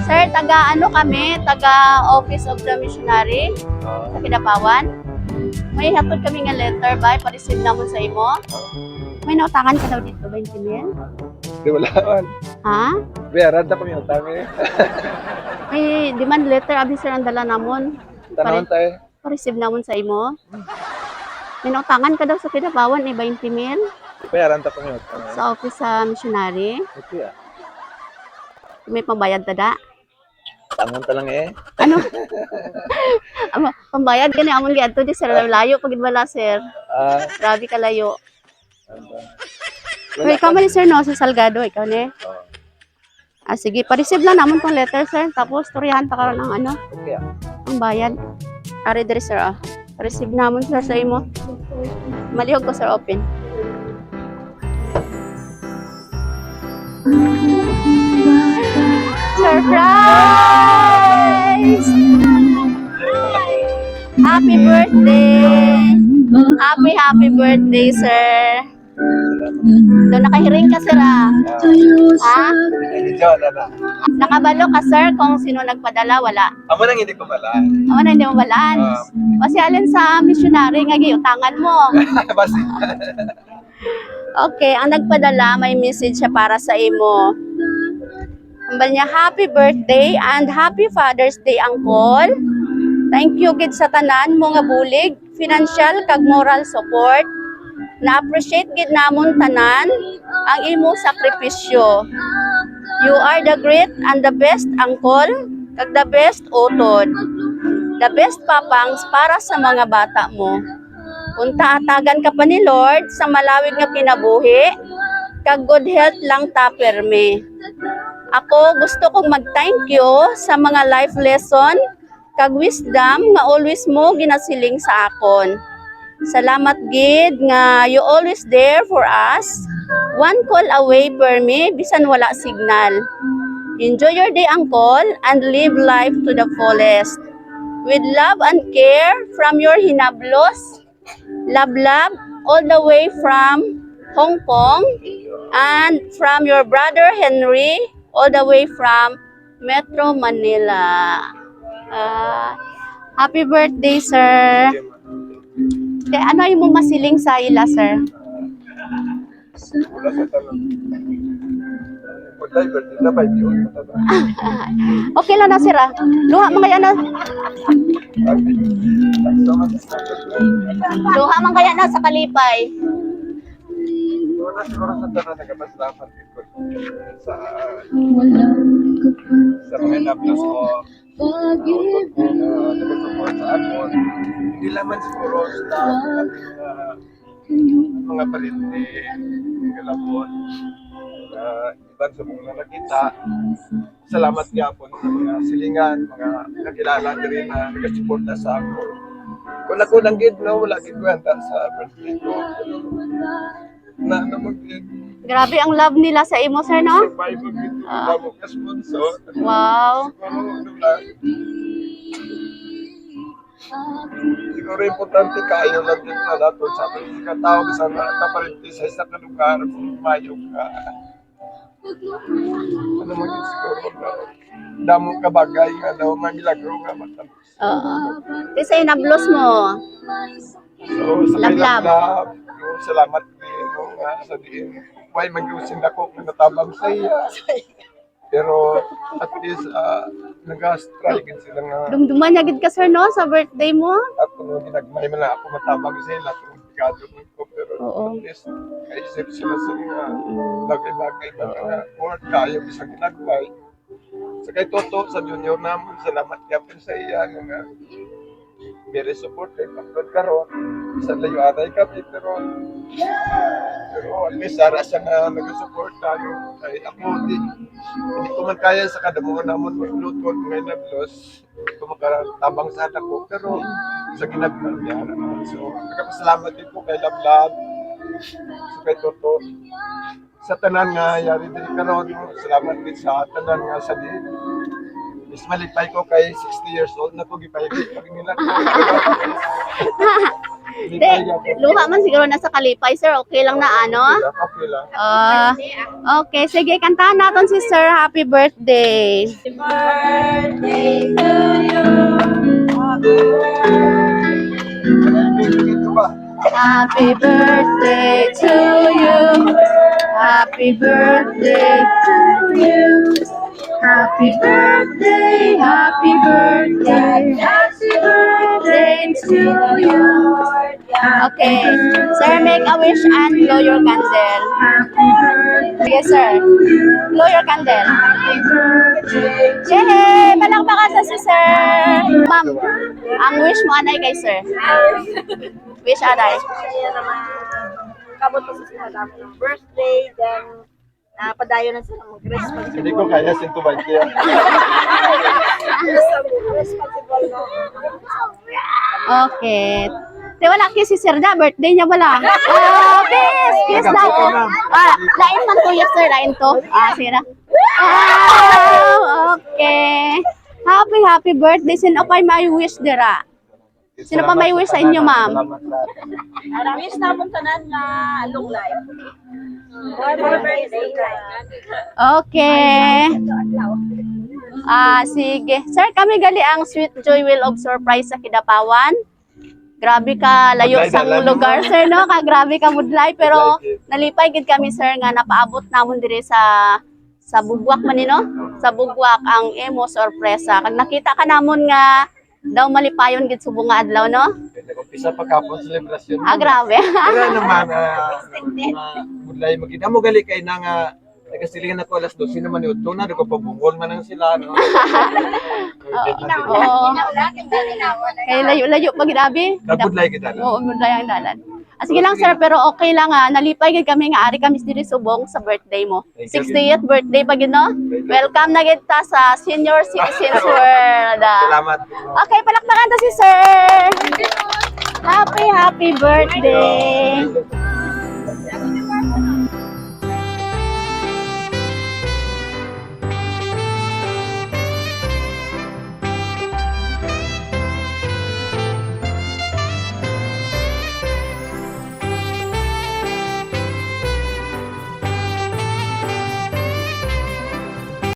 Sir, taga ano kami? Taga Office of the Missionary sa Kidapawan. May hatod kami nga letter ba? Pa-receive namon sa imo. May nautangan ka daw dito, 20 mil? Di wala man. Ha? Bayaran ta kami utang eh. May demand letter abi sir ang dala namon. Tanawon tayo. Pa-receive namon sa imo. May nautangan ka daw sa Kidapawan eh, 20 mil Bayaran ta kami utang eh. sa office sa missionary. Okay ah. May pambayad ta da. Tangon ta lang eh. Ano? Amo, pambayad gani amon giadto di sir, layo pag wala sir. Ah, Grabe kalayo. ano ba? Pero ikaw man ni sir no, sa Salgado ikaw ni. Oh, Ah, sige, pa-receive lang namon tong letter sir. Tapos turyahan ta karon ang ano, okay ah. ang bayad. Ari diri sir ah. Receive namon sir sa imo. Malihog ko sir open. Surprise! Happy birthday! Happy, happy birthday, sir. Doon nakahiring ka, sir, ah. Ha? Hindi dyan, ana. Nakabalo ka, sir, kung sino nagpadala, wala. Amo nang hindi ko malaan. Amo na, hindi mo balaan. Ah. Kasi alin sa missionary nga giutangan mo. Basi. Okay, ang nagpadala, may message siya para sa imo. Ambal niya, "Happy birthday and happy Father's Day, Uncle. Thank you gid sa tanan mo nga bulig, financial kag moral support. Na-appreciate gid namon tanan ang imo sakripisyo. You are the great and the best uncle, kag the best utod. The best papangs para sa mga bata mo. Unta atagan ka pa ni Lord sa malawig nga kinabuhi, kag good health lang ta permi. Ako gusto kong mag-thank you sa mga life lesson kag wisdom nga always mo ginasiling sa akon. Salamat gid nga you always there for us. One call away permi bisan wala signal. Enjoy your day, Uncle, and live life to the fullest. With love and care from your hinablos, Love Love, all the way from Hong Kong, and from your brother Henry, all the way from Metro Manila." Ah, happy birthday, sir. Te, ano yung mo masiling sa ila, sir? Wala sa tanong. Wala, birthday na ba? Hindi ko ba? Okay lang na, sir. Ah. Luha man kaya na. Thanks so much. Luha man kaya na sa kalipay. Wala siguro sa tanan nagapasalamat ko sa mga inaplos ko. Utod ko na nag-support sa akon. Hindi laman siguro sa mga parente, galabon, na iban sa mga nakita. Salamat gyapon sa mga silingan, mga kakilala diri na nagasuporta sa ako. Kung ako lang gid no, wala gid ko handa sa birthday ko. Pero, na ano mo gid, Grabe ang love nila sa imo, sir, no? survive gid ko mo ka sponsor. Wow. Siguro ano lang. Siguro importante kayo lang din na nato sa amin. Sa tao sa na parente sa isa ka lugar, mayo ka. Ano mo yun siguro na damo ka bagay nga daw mga milagro nga matapos. Oo. Te, sa inablos mo. So sa Love, love. love, love, no, salamat din no, nga sa diin. Why mag-usin ako nga natabang sa iya. Pero at least nag-strike sila nga Dumduman niya gid ka, sir, no? Sa birthday mo. Ako no, ginagmay man lang ako matabang sila kung bigado man ko pero at least kaisip sila sa mga bagay-bagay ba nga or kayo bisang ginagmay. Sa kay Toto, sa junior namon, salamat gyapon sa iya nga nga very supportive hangtod karon. Bisan layo anay kami pero at least ara siya nga nagasuporta no. Kay ako di hindi ko man kaya sa kadamuhan namon magluto mga inablos. Hindi ko makatabang sa ko pero sa ginagmay niya naman. So nagpasalamat din ko kay Love sa kay Toto sa tanan nga yari diri karon no. Salamat din sa tanan nga sa diin. Mas malipay ko kay 60 years old na ko gipahibit pag nila ko. Di, luha man siguro na sa kalipay, sir. Okay lang na ano? Okay lang. Ah, okay, sige, kantahan natin si Sir. Happy birthday. Dito ba? Happy birthday to you. Happy birthday to you. Happy birthday, happy birthday, happy birthday to you. Okay, sir, make a wish and blow your candle. Yes, sir. Blow your candle. Yay! Palakpakan sa si sir. Ma'am, ang wish mo anay kay sir. Wish anay. Kaya naman, kabot pa sa sila damo ng birthday, then padayon na sila mag-responsible. Hindi ko kaya 120 yan. Responsible, no? Okay. Te, wala kiss si sir na. Birthday niya wala. Oh, kiss! Kiss na. Ah, lain man to, yes sir. Lain to. Ah, sige na. Ah, okay. Happy, happy birthday. Sino pa may wish dira? Sino pa may wish sa inyo, ma'am? Salamat sa Wish namon tanan nga long life. More more birthday. Okay. Ah, sige. Sir, kami gali ang Sweet Joy Wheel of Surprise sa Kidapawan. Grabe ka layo Budlay sa dalan mo. lugar, sir, no? Ka grabe ka budlay pero Budlay, nalipay gid kami, sir, nga napaabot namon diri sa Bugwak man ni, no? Sa Bugwak ang emo sorpresa. Kag nakita ka namon nga daw malipayon gid subong nga adlaw, no? Nag-umpisa pa kapon selebrasyon. Ah, grabe. Pero naman, budlay magid. Amo gali kay na nga nagasilingan ako alas 12 naman ni Udto na, ko pabungol man ang sila, no? Oo. Kay layo-layo pa grabe. Kabudlay kita lang. Oo, budlay ang dalan. Ah, sige lang sir, pero okay lang ah. Nalipay gid kami nga ari kami diri subong sa birthday mo. Thank you. 60th birthday pa gid, no? Thank you. Welcome na gid ta sa Senior Citizens World. Ah. Salamat. Okay, palakpakan ta si sir. Happy, happy birthday.